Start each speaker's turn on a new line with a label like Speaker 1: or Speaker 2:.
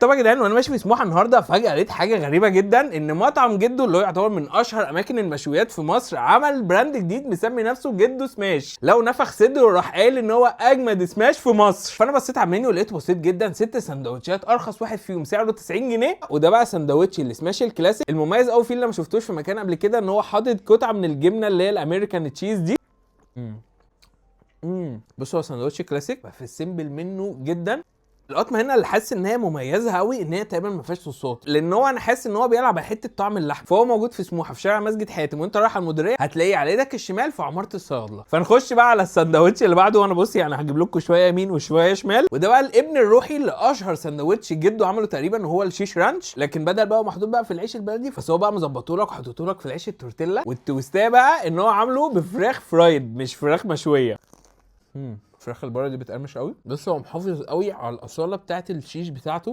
Speaker 1: طبعا يا جدعان، وانا ماشي في سموحه النهارده فجاة لقيت حاجة غريبة جدا، ان مطعم جدو اللي هو يعتبر من اشهر اماكن المشويات في مصر عمل brand جديد مسمي نفسه جدو سماش. لو نفخ صدره وراح قال ان هو اجمد سماش في مصر. فانا بصيت على المنيو لقيته بسيط جدا، 6 سندوتشات، ارخص واحد فيهم سعره 90 جنيه. وده بقى سندوتش السماش الكلاسيك. المميز قوي فيه اللي ما شفتوش في مكان قبل كده ان هو حاطط قطعه من الجبنة اللي هي ال American cheese دي. بصوا، هو سندوتش كلاسيك في ال simple منه جدا. القطمه هنا اللي حاسس ان هي مميزة قوي ان هي تقريبا ما فيهاش صوصات، لان هو انا حاسس ان هو بيلعب على حتة طعم اللحم. فهو موجود في سموحه في شارع مسجد حاتم، وانت رايح على المديرية هتلاقيه على ايدك الشمال في عمارة الصيادله. فنخش بقى على السندوتش اللي بعده. وانا بص يعني هجيب لكم شوية يمين وشوية شمال. وده بقى الابن الروحي لاشهر سندوتش جده عمله تقريبا، وهو الشيش ranch، لكن بدل بقى محطوط بقى في العيش البلدي، بس هو بقى مظبطه لك وحطيته لك في العيش التورتيلا. وال twist بقى ان هو عامله بفراخ fried مش فراخ مشويه. فراخ البره دي بتقرمش قوي. بص، هو محافظ قوي على الاصالة بتاعت الشيش بتاعته.